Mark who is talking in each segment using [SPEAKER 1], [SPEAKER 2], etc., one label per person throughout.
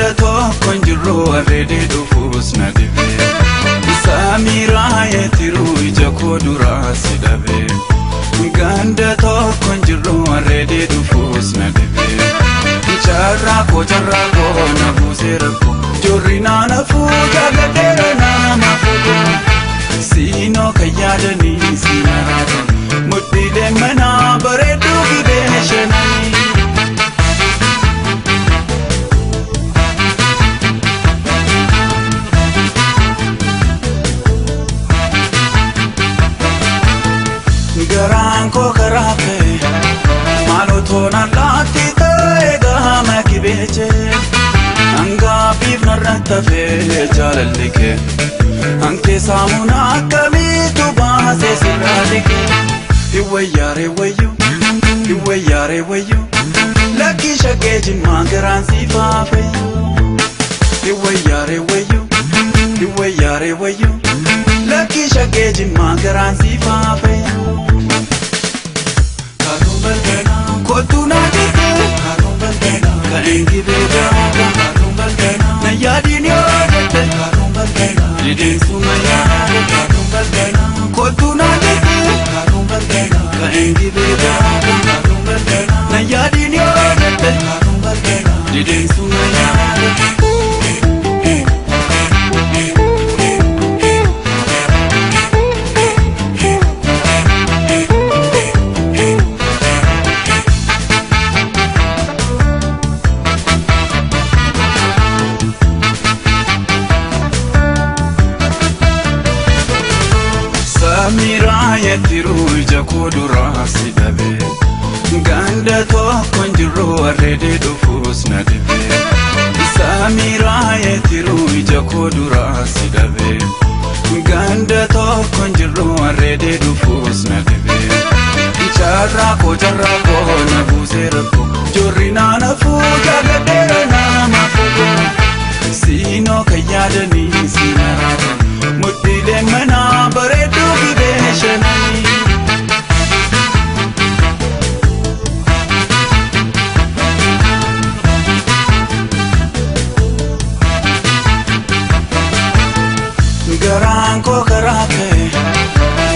[SPEAKER 1] Ganda tokko hin jiru areedee dhufuus na dhibe. Samiraa yeetiru ija koo duraa si dhabe. Ganda tokko hin jiru areedee dhufuus na dhibe. Carraa koo na buusee rakkoo. Joorri naana fuuta gadheera nama fuuta. Siinoo kan yaadanii si maraatan. Mudhiilee manaa bareedduu gibee shananii. Garaan koo karaa ka'e maaloo nallaatti ta'e gama kibeeche. Hangaaffiif narratti hafee jaalalli kee. Hankee saamunaa akkamiitu baasee sirraa dhiqe. Iwwayyaaree wayyuu iwwayyaaree wayyuu lakkii shaggee jimmaa garaan siifaa fayyuu. Iwwayyaaree wayyuu iwwayyaaree wayyuu lakkii shaggee jimmaa garaan siifaa fayyuu. Kottu na jette kan eegibee gaaka na yaadiin yoo jette dideensu na yaade. Kottu na jette kan eegibee gaaka na yaadiin yoo jette dideensu na yaade. Samiraa yeetiru ija koo duraa si dhabe. Ganda tokko hin jiru areedee dhufuus na dhibe. Samiraa yeetiru ija koo duraa si dhabe. Ganda tokko hin jiru areedee dhufuus na dhibe. Carraa koo na buusee rakkoo. Joorri naana fuuta gadheera nama fuuta. Siinoo kan yaadanii si maraatan. Mudhiilee manaa bareedduu gibee shananii. Garaan koo karaa ka'e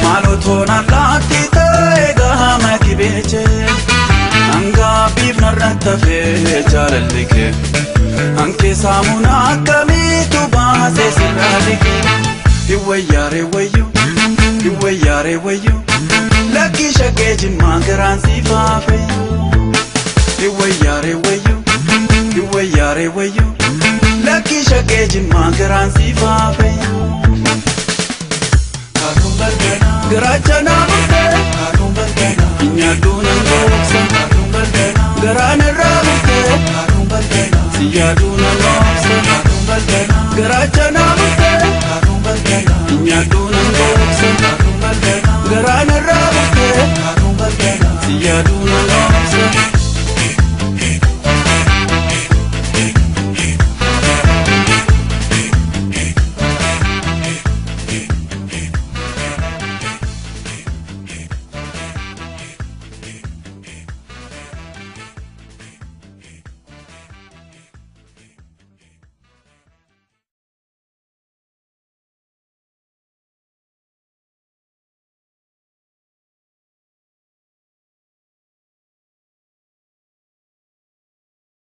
[SPEAKER 1] maaloo nallaatti ta'e gama kibeeche. Hangaaffiif narratti hafee jaalalli kee. Hankee saamunaa akkamiitu baasee sirraa dhiqe. Iwwayyaaree wayyuu iwwayyaaree wayyuu lakkii shaggee jimmaa garaan siifaa fayyuu. Iwwayyaaree wayyuu iwwayyaaree wayyuu lakkii shaggee jimmaa garaan siifaa fayyuu. Garaacha naa murtee nyaaduu nan dhooksa. Garaan irraa murtee si yaaduu nan dhooksa. Garaacha naa murtee nyaaduu nan dhooksa. Garaan irraa murtee si yaaduu.